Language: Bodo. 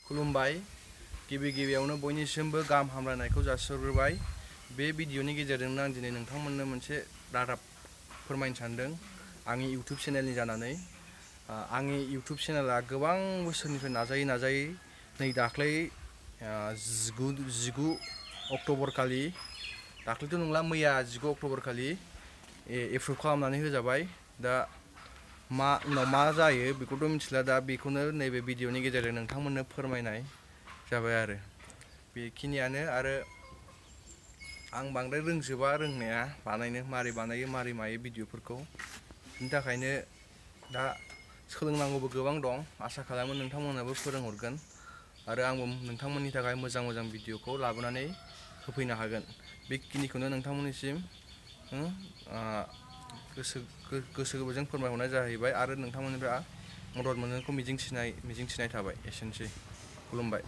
खुलुमबाय गिबियावनो बयनिसिमबो गाहाम हामलायनायखौ जासिहरग्रोबाय। बे भिडिअनि गेजेरजोंनो आं दिनै नोंथांमोननो मोनसे रादाब फोरमायनो सानदों आंनि इउट्युब चेनेलनि जानानै। आंनि इउट्युब चेनेला गोबां बोसोरनिफ्राय नाजायै नै दाख्लै 19 अक्ट'बर खालि, दाख्लैथ' नंला मैया 19 अक्ट'बर खालि एप्रुभ खालामनानै होजाबाय। दा उनाव मा जायो बेखौथ' मिथिला। दा बेखौनो नैबे भिडिअनि गेजेरजों नोंथांमोननो फोरमायनाय जाबाय आरो बेखिनियानो। आरो आं बांद्राय रोंजोबा रोंनाया बानायनो, मारै बानायो मारै मायो भिडिअफोरखौ। बिनि थाखायनो दा सोलोंनांगौबो गोबां दं। आसा खालामो नोंथांमोनाबो फोरोंहरगोन आरो आंबो नोंथांमोननि थाखाय मोजां भिडिअखौ लाबोनानै होफैनो हागोन। बेखिनिखौनो नोंथांमोननिसिम गोसो गोरबोजों फोरमायहरनाय जाहैबाय आरो नोंथांमोननिफ्राय मदद मोनगोनखौ मिजिंथिनाय थाबाय। एसेनोसै, खुलुमबाय।